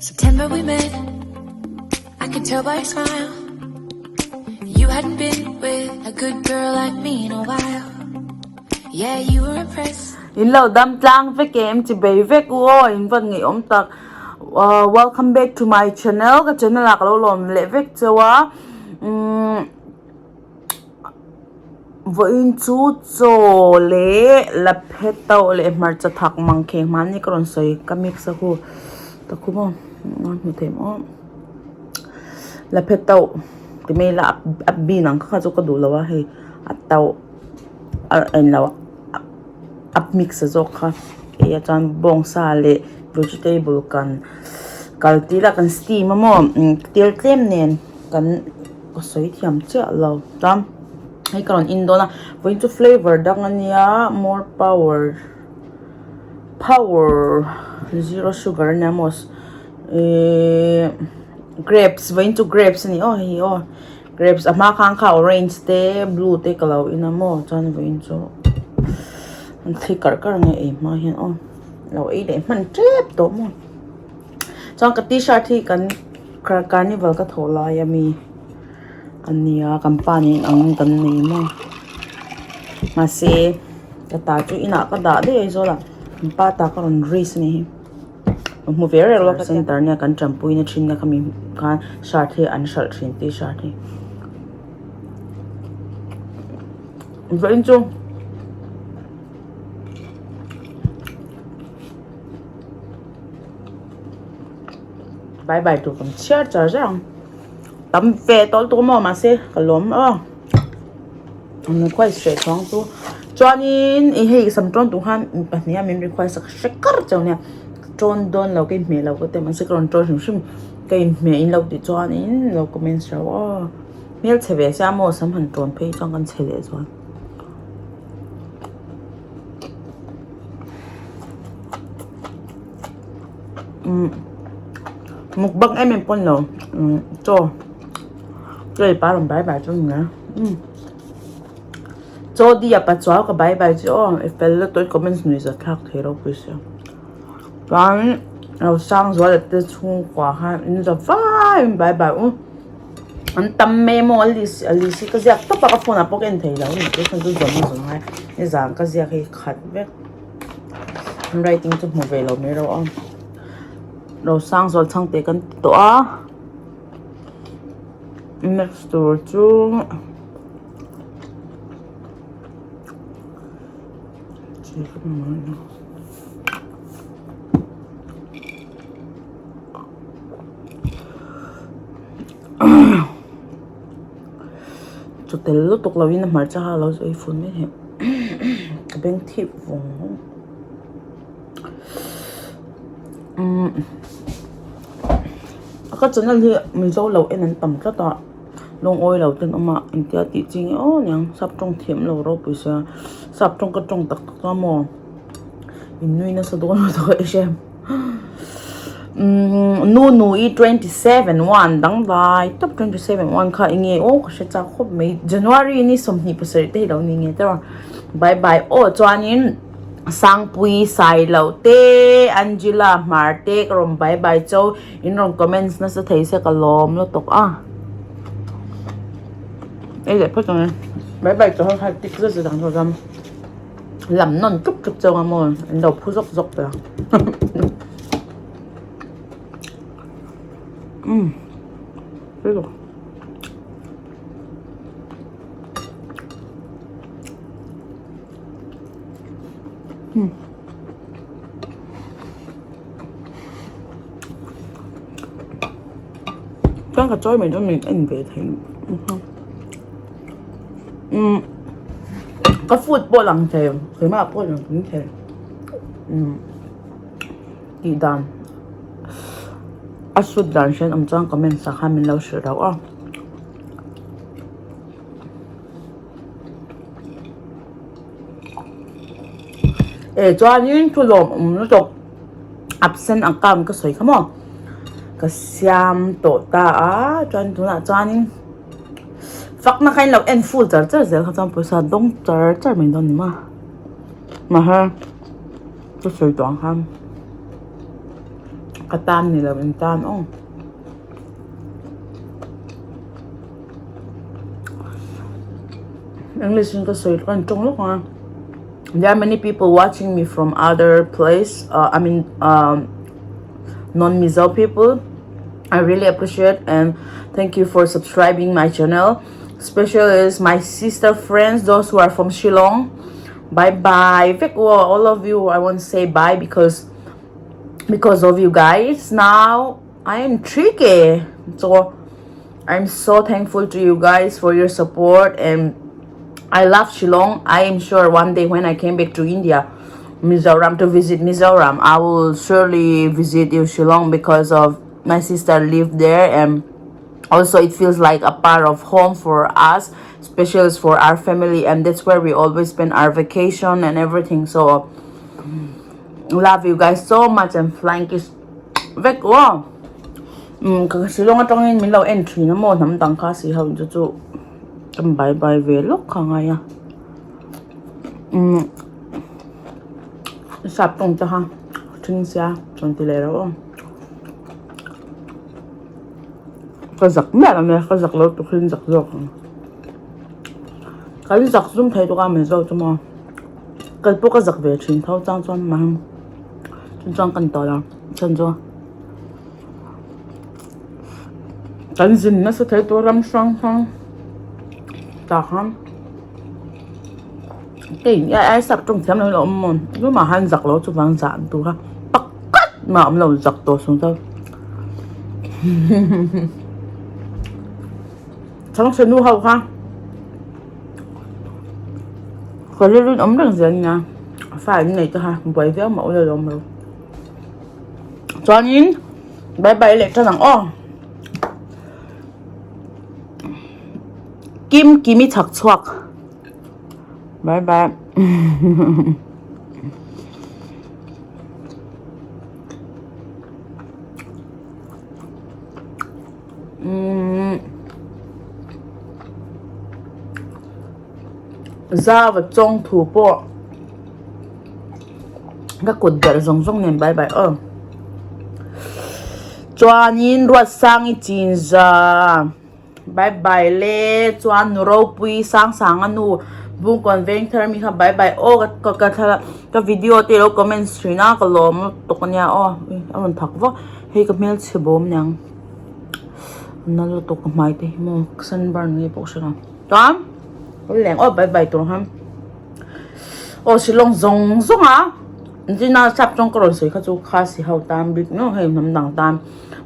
September we met, I could tell by your smile. You hadn't been with a good girl like me in a while. Yeah, you were impressed. In lo dam tlang vek em chi bei vek u aw in van ngeiawm tak welcome back to my channel ka channel ah ka lo lawm leh vek cheu a umm Vawiin chu chaw leh la phet tauh leh hmarcha thak mang kheng hmani ka rawn sawi ka mix a khu ta khu maw hmu thei maw la phet tauh ti mai ila a bean ang kha kha chu ka duh lo a hei a tauh a englo a mix a zawk kha hei ah chuan bawngsa leh vegetable kan kal tir a kan steam a maw tel tlem nen kan. Ka sawi thiam chiah lo chuan hei ka rawn in dawn a vawiin chu flavour dang a nia more power power zero sugar a nia maw ihh grapes vawiin chu grapes a ni aw hei hi aw grapes a hma khan kha orange te blue te ka lo in a maw chuan vawiin chu an thli karh karh ang e ei hma hian aw lo ei leh hman tep tawh maw. Chuan ka t-shirt hi kan carnival ka thawh lai ami a nia kan pa nen ang kan nei maw mahse ka ta chu inah ka dah daih Aizawl ah kan pa ta ka rawn risk a ni hi ka hmu ve reng lo center nia kan tanpui na thin na khami khan shirt hi an hralh thin t-shirt hi vawiin chu. Bye bye tur kan chhiar char zar ang tam ve tawlh tuk maw mahse ka lawm a an request hreh chuang chu chuanin ih hei sam tawn tur khan mi pahnih a min request a ka hre kar chauh nia tawn dawn lo ka inhmeh lo ka ti mahse ka rawn tawn hrim hrim ka inhmeh in lo tih chuanin lo comment hreuh aw hmelchhe ve sia maw sam han tawn phei chuan kan chhe leh zual. Mukbang em em pawn lo chaw chaw ei pa rawn bai bai chu a ni a chaw di a pachuau ka bai bai chu aw i fel lutuk i comments nuih zat thlak thei ropui sia chuan lo sang zual te chhungkua khan in za vai in bai bai u. An tam mai maw a list a list hi ka ziak tawp a ka phone ah pawh ka en thei lo ni chu chu zawm a zawm ngai nizan ka ziak hi khat vek handwriting chu hmu ve lo mai rawh a rosang zawl chhang te kan ti tawh a next tur chu Chu tel lutuk lo in a hmarcha kha alo ei fun mai thei ka beng thip vawng vawng umm ka channel hi mizo lo en an tam tlat a lungawi lo ten awm a engtia tih chi nge aw niang sap tawng thiam lo ropui sia sap tawng ka tawng tak tak a maw in nui nasa dawn lutuk a i hre. Umm nu nui 27 1 dang vai tawp 27 1 kha enge aw ka hre chak khawp mai January ni 27 te hi lo ni nge tawh a bye bye aw chuanin Sangpui Sailo te Angela Hmar te ka rawn bye bye chau in rawn comments nasa thei se ka lawm lutuk a ei leh phawt ang e bye bye chau ho kha tik zet zet ang chu chuan. Lam nawn tuk tuk chauh ang maw an lo phu zawk zawk ta umm umm chuan ka chawi mai dawn min en ve thei umm ka food pawh lang thei keimah pawh lang thei thei umm tih dan a sut dan hriat awm chuan comments ah khan min lo hrilh rauh a. Eh chuanin thu lawm awm lutuk absent account ka sawi kha maw ka siam tawh ta a chuan tunah chuanin. Fakna kha in lo en full char char zel kha chuan pawisa dawng char char mai dawn ni maw mahse ka sawi tawh ang khan. Ka tan ni lo in tan aw. English in ka sawi ka tawng lawk ang a. There are many people watching me from other place uh I mean um non Mizo people. I really appreciate and thank you for subscribing my channel. Special is my sister friends those who are from Shillong. Bye bye. Vek all of you I want to say bye because because of you guys now I am tricky. So I'm so thankful to you guys for your support and I love Shillong. I am sure one day when I came back to India, Mizoram to visit Mizoram, I will surely visit you Shillong because of my sister lived there and also it feels like a part of home for us, especially for our family and that's where we always spend our vacation and everything. So love you guys so much and flying kiss vek aw um ka Shillong atangin min lo en thin a maw hnam dang kha si ho chu chu kan bye bye ve lawk kha ngai a um sap tawng te kha thing sia rawn ti leh reuh aw ka zak miah lo mai ka zak lo tuk hi an zak zawk ang kan zak zum thei tuk a mizo chu maw. Kal pawh ka zak ve thin tho chang chuan mahni chun chuan kan tawlh a chhan chu kan zin nasa thei tur ram hrang hrang tah khan hei ai sap tawng thiam lo hi a awm maw tumah hian zak lo chuvang zah an tur a pakhat mah a awm lo zak tawh chung chuan chhangchhe nu ho kha. Ka rilru in awm reng zel nia fa in nei te kha buai viau mah ula lawm lo chuanin bye bye leh tan ang aw kim kimi chhak chhuak bye bye umm zau a chawng thu pawh ka kut berh zawng zawng nen bai bai aw chuanin Ruatsangi chinza bai bai le chuan nu ropui sang sang a nu Bungkawn veng thar ami kha bai bai aw ka ka thlalak ka video te ilo comment thin a ka lawm lutuk ania aw a rawn thak vak. Hei ka hmelchhe bawm niang na lutuk ka hmai te hi maw sunburn nge pawh ka hre lo chuan ka leng aw bye bye tur han aw shillong zawng zawng a zina sap tawng ka rawn sawi kha chu khasi ho tan bik no hei hnam dang tan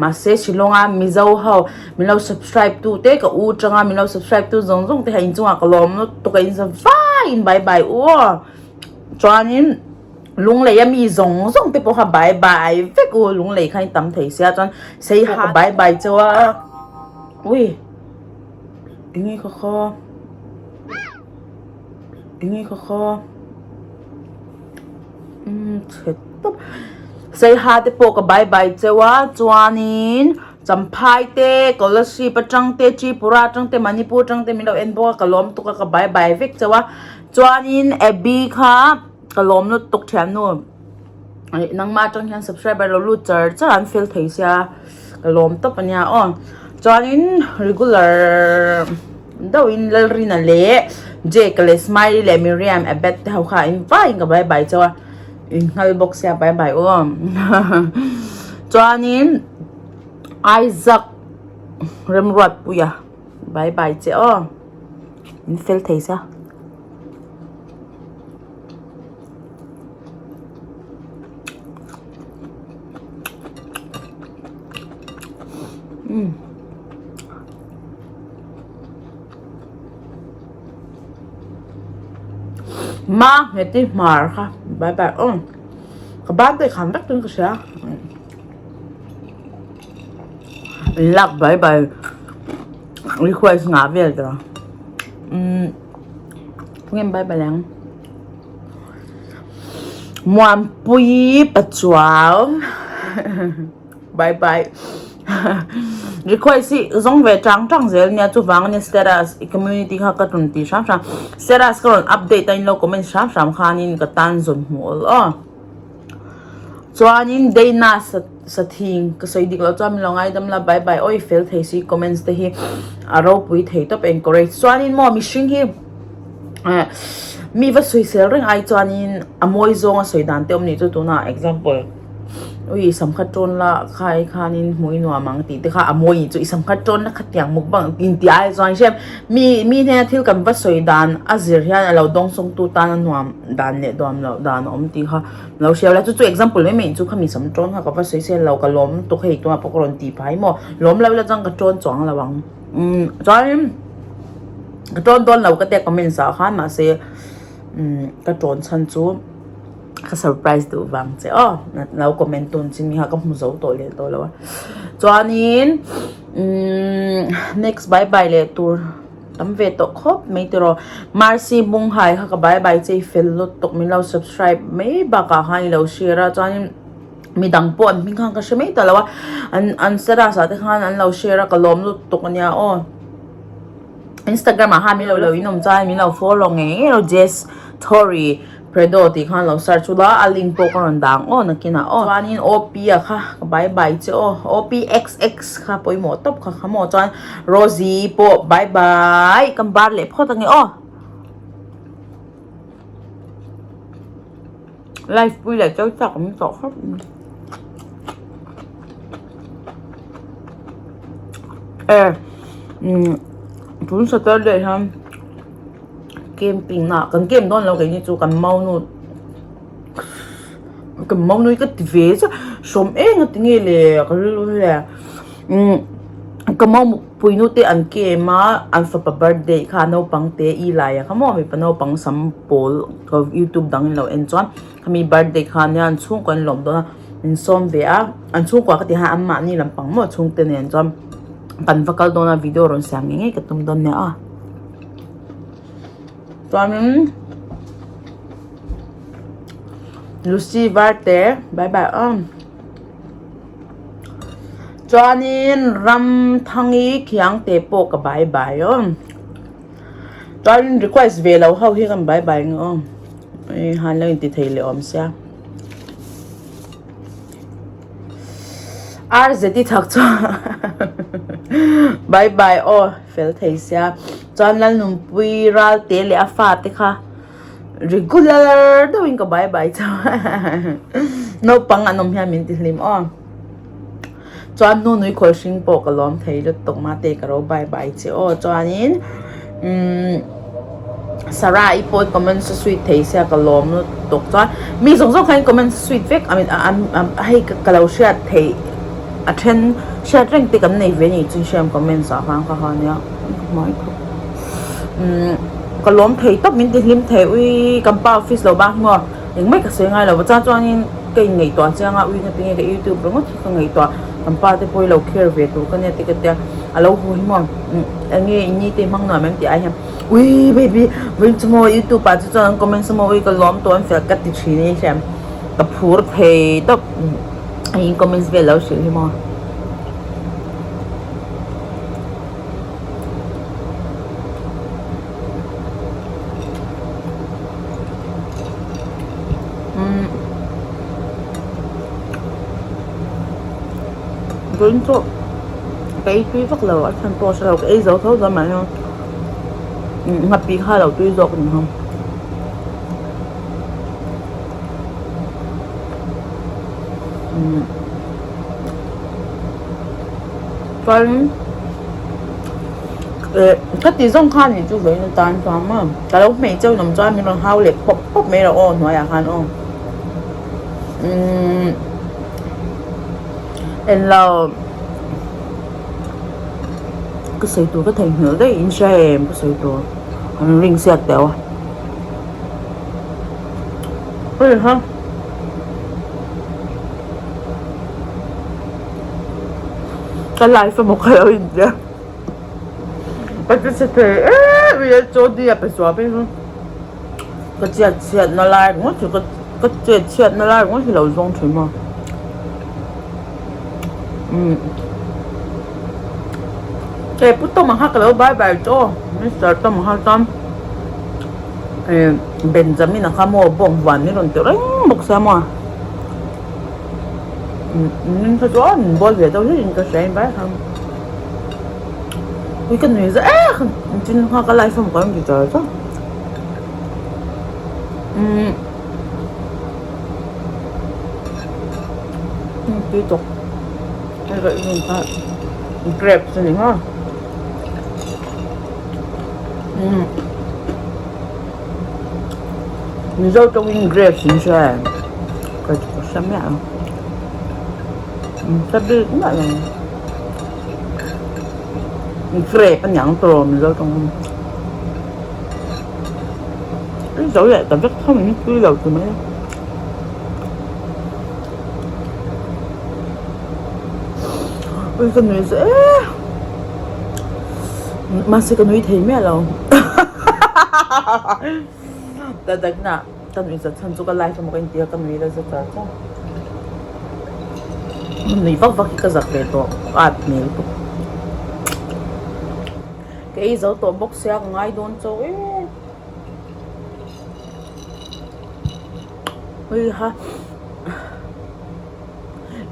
mahse shillong a mizo ho min lo subscribe tu te ka u tanga min lo subscribe tu zawng zawng te kha inchungah ka lawm lutuk a inza vaiin bye bye u aw chuanin. Lunglei a mi zawng zawng te pawh kha bye bye vek u lunglei kha in tam thei sia chuan sei ha bye bye cheu a ui enge kha kha enge kha kha umm chhe tawp sei ha te pawh ka bye bye cheu a chuanin champhai te kolasib atang te tripura atang te manipur atang te min lo en bawk a ka lawm tuk a ka bye bye vek cheu a chuanin abby kha. Ka lawm lutuk thiannu ih nangmah atang hian subscriber lo lut char char an fel thei sia ka lawm tawp ania aw chuanin regular deuhin Lalrina leh Jake leh Smiley leh Miriam Abed te ho kha in vaiin ka bye bye chauh a in nghal bawk sia bye bye aw chuanin Isaac Remruatpuia bye bye che aw in fel thei sia. Ma nghet i hmar kha bye bye aw ka ban te kham vek tun ka hria lak bye bye request ngah vel tawh umm. Ngem bye bye ang. Muanpui Pachuau bye bye request hi zawng ve chang chang zel nia chuvang ania status community kha ka rawn ti hram hram status ka rawn update a inlo comment hram hram khanin ka tan zawn hmuh awl aw. Chuanin Dana Sathing ka sawi dik loh chuan min lo ngaidam la bye bye awi fel thei si comments te hi a ropui thei tawp encourage chuanin maw mihring hi eh mi va sawisel reng ai chuanin a mawi zawng a sawi dan te awm nih chu tunah example. Ui i sam kha tawn la khai khanin hmui nuam ang tih te kha a mawi chu i sam kha tawn la khatiang mukbang in tih ai chuan hrep mi mi hnena thil kan va sawi dan a zir hian a lo dawng sawng tu tan a nuam dan leh duam loh dan a awm tih kha lo hriau la chu chu example mai mai chu khami sam tawn kha ka va sawi sel lo ka lawm lutuk hei tunah pawh ka rawn tih phai maw lawm lo ila chuan ka tawn chuang lo ang umm chuanin ka tawn dawn lo ka tia comments ah khan mahse umm ka tawn chhan chu. Ka surprise duh vang che aw lo comment tun chi mi kha ka hmu zo tawh leh tawh lo a chuanin umm next bye bye leh tur tam ve tawh khawp mai tiraw Mercy Bunghai kha ka bye bye che i fel lutuk min lo subscribe mai bakah khan i lo share a chuanin midang pawh an hming khan ka hre mai ta lo a an an status ah te khan an lo share a ka lawm lutuk ania aw. Instagram ah khan min lo lo in awm chuan min lo follow ngei ngei lo Jess Thory Credo tih khan lo search ula a link pawh ka rawn dang aw nakinah aw chuanin OP a kha ka bye bye che aw OPXX kha pawimawh tawp kha kha maw chuan Rosie pawh bye bye ka bar leh phawt ange aw live pui leh chau chak awm tawh khawp mai e umm tun Saturday hian. Camping ah kan camp dawn lo keini chu kan maunu kan maunu hi ka ti ve chiah hrawm eng a ti nge le ka rilru hi le umm ka maupui nu te an camp a an fapa birthday kha naupang te i lai a kha maw mipa naupang sam pawl ka youtube dang in lo en chuan khami birthday kha nia an chhungkua an lawm dawn a min sawm ve a an chhungkua ka ti hian an mahni lampang maw chhungte nen chuan kan va kal dawn a video rawn siam ngei ngei ka tum dawn nia. Chuanin Lucy Varte bye bye aw chuanin Ramthangi Khiangte pawh ka bye bye aw chuanin request ve lo ho hi kan bye bye nge aw hei han lo inti thei leh awm sia. RZ i thak chuan bye bye aw fel thei sia chuan Lalnunpui Ralte leh a fate kha regular deuhin ka bye bye chuan naupang an awm hian min ti hlim aw chuan hnunui khawl hring pawh ka lawm thei lutuk mate ka ro bye bye che aw chuanin umm. Sarah i pawh comment sa sweet thei sia ka lawm lutuk chuan mi zawng zawng khan comment sweet vek a hei ka lo hriat theih a then hriat reng te kan nei ve ni chu hriam comments ah khan ka ha nia ka hmai khawp umm ka lawm thei tawp min ti hlim thei ui kan pa office lo bak maw engmah ka sawi ngai lo va chuan chuanin ka in ngaihtuah chiang a ui ngatinge ka youtube ringawt hi ka ngaihtuah kan pa te pawh hi lo care ve tur ka nia ti ka tia a lo haw hi maw enge i ni te hmang nuam em tih ai hian. Ui baby vawiin chu maw youtube ah chu chuan an comments a maw ui ka lawm tawh an fel ka ti thin a hriam ka phur thei tawp hei in comments vel lo hrilh hi maw. Umm vawiin chu ka ei tui vak lo a chhan pawh a hre lo ka ei zo tho dawn mahni. Nghapih kha lo tui zawk ni hawng. Chuan eh ka ti zawng khan nih chu vawiin atan chuan maw ka lo hmeh cheu nawm chuan min rawn hau leh pawp pawp mai rawh aw hnuaiah khan aw umm englo. Ka sawi tur ka theihnghilh daih in hria em ka sawi tur an ring siak teuh a hei ha ka life emaw ka lo in tia ka ti chhe thei em em a chaw di a pe suah phei chu ka chiat chhiat na lai ringawt hi ka chet chhiat na lai ringawt hi lo zawng thin maw. Umm he pu Tawma kha ka lo bye bye tawh aw Mister Tawma kha chuan eh Benjamin-a kha maw bawng vuan min rawn ti reng bawk sia maw. Min kha chuan min bawl ve deuh hlekin ka hria in vai khan ui ka nui zah em tin kha ka live a maw ka rawn ti char char umm tui tawk hei ka in kha grapes a ni maw umm Mizo tawngin grapes an hria em ka hre miah lo ka bik miah lo grape a niang tawh mizo tawngin i zo leh ta vek tho in tui lo ti mai a ui ka nui zeh mahse ka nui thei miah lo. Ta takna ka nui zat chhan chu ka live emaw ka inti a ka nui la za char char ka nui vak vak hi ka zak ve tawh ka at hmel bawk ka ei zo tawh bawk sia ka ngai dawn chauh e ui ha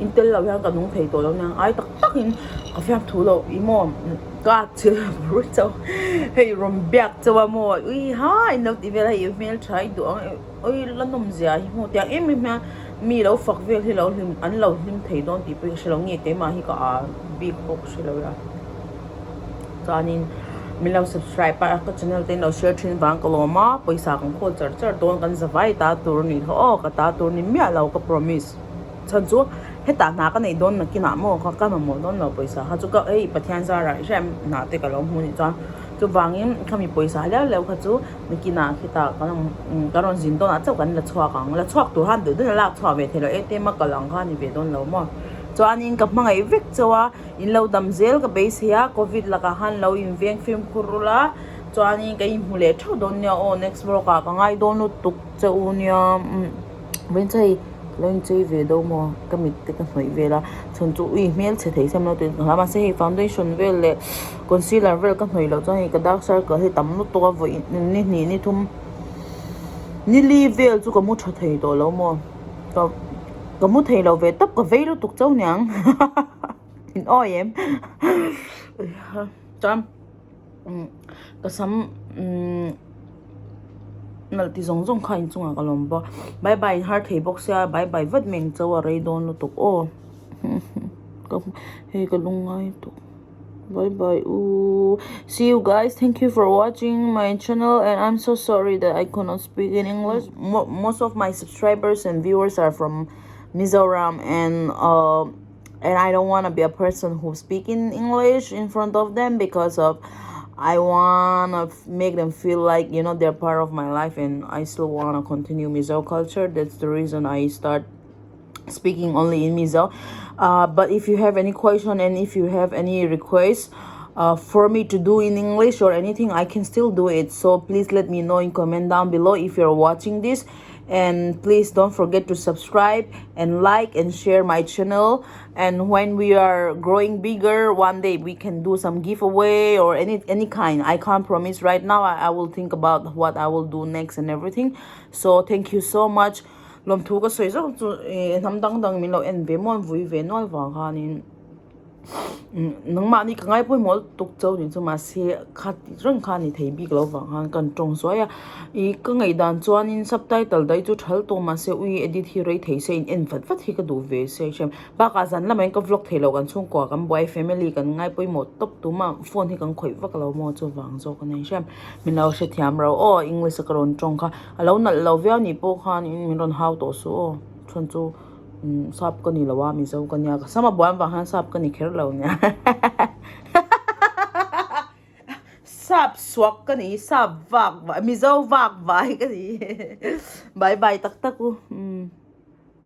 intel loh hian ka nung thei tawh lo nia ai tak tak in ka fiam thu loh i maw. Ka thil bur chauh hei rawn biak chauh a maw ui ha in lo tih vel a hei hmel tha i duh ang ui la nawm zia hi hmuh tiang em em hian mi lo fak vel hi lo hlim an lo hlim thei dawn tih pawh hi ka hre lo nge keimah hi ka ah bik pawh ka hre lo a chuanin min lo subscribe a ka channel te in lo share thin vang ka lawm a pawisa kan khawl char char dawn kan za vai ta tur a nih kha aw ka ta tur ni miah lo ka promise. Chhan chu hetah hna ka neih dawn nakinah maw ka ka mamawh dawn lo pawisa kha chu ka hei Pathian zarah i hriat hna te ka lo hmu nih chuan chuvangin khami pawisa leu leu kha chu nakinah khitah ka ka rawn zin dawnah chauh kan la chhuak ang la chhuak tur khan duh duhin a lak chhuah ve theih loh atm a kal ang kha a ni ve dawn lo maw chuanin ka hmangaih vek chauh a in lo dam zel ka beisei a covid lakah khan lo inveng fimkhur ula chuanin ka inhmu leh theuh dawn nia aw next vlog ah ka ngai dawn lutuk che u nia. Vawiin lo inchei ve deuh maw ka mit te ka hnawih vel a chhan chu ui hmel chhe thei sem lo tih ka hlau a mahse hei foundation vel leh concealer vel ka hnawih loh chuan hei ka dark circle hi tam lutuk a vawi ni hnih ni thum ni li vel chu ka mu tha thei tawh lo maw ka ka mu thei lo ve tawp ka vei lutuk chauh niang in awi em chuan. Ka sam nalh ti zawng zawng kha inchungah ka lawm bawk bye bye in har thei bawk sia bye bye vat mai ang chauh a rei dawn lutuk aw hei ka lungngai tawh bye bye u see you guys thank you for watching my channel and I'm so sorry that I could not speak in English most of my subscribers and viewers are from Mizoram and uh and I don't want to be a person who speak in English in front of them because of I want to make them feel like you know they're part of my life and I still want to continue Mizo culture. That's the reason I start speaking only in Mizo. Uh, but if you have any question and if you have any requests uh, for me to do in English or anything, I can still do it. So please let me know in comment down below if you're watching this and please don't forget to subscribe and like and share my channel and when we are growing bigger one day we can do some giveaway or any any kind i can't promise right now i, I will think about what i will do next and everything so thank you so much lom thu ka soi zok chu eh, hnam dang dang min lo en ve mawn vui ve nual wang khanin Nangmahni ka ngai pawimawh lutuk chauh ni chu mahse kha tih reng kha a ni thei bik lo vang khan kan tawng zuai a ih ka ngaihdan chuanin subtitle daih chu thal tawh mahse ui edit hi rei thei se in en vat vat hi ka duh ve se hriat bakah zan lamah hian ka vlog thei lo kan chhungkua kan buai family kan ngai pawimawh tawp tuma phone hi kan khawih vak lo maw chuvang zawk a ni hriat min lo hrethiam ro aw english a ka rawn tawng kha a lo nalh lo viau ni pawh khan min rawn hau tawh suh aw chhan chu. Umm sap ka ni lo a mizo ka nia ka sam a buai avang hian sap ka ni kher lo nia sap suak ka ni sap vak vai mizo vak vai ka ni bye bye tak tak u umm.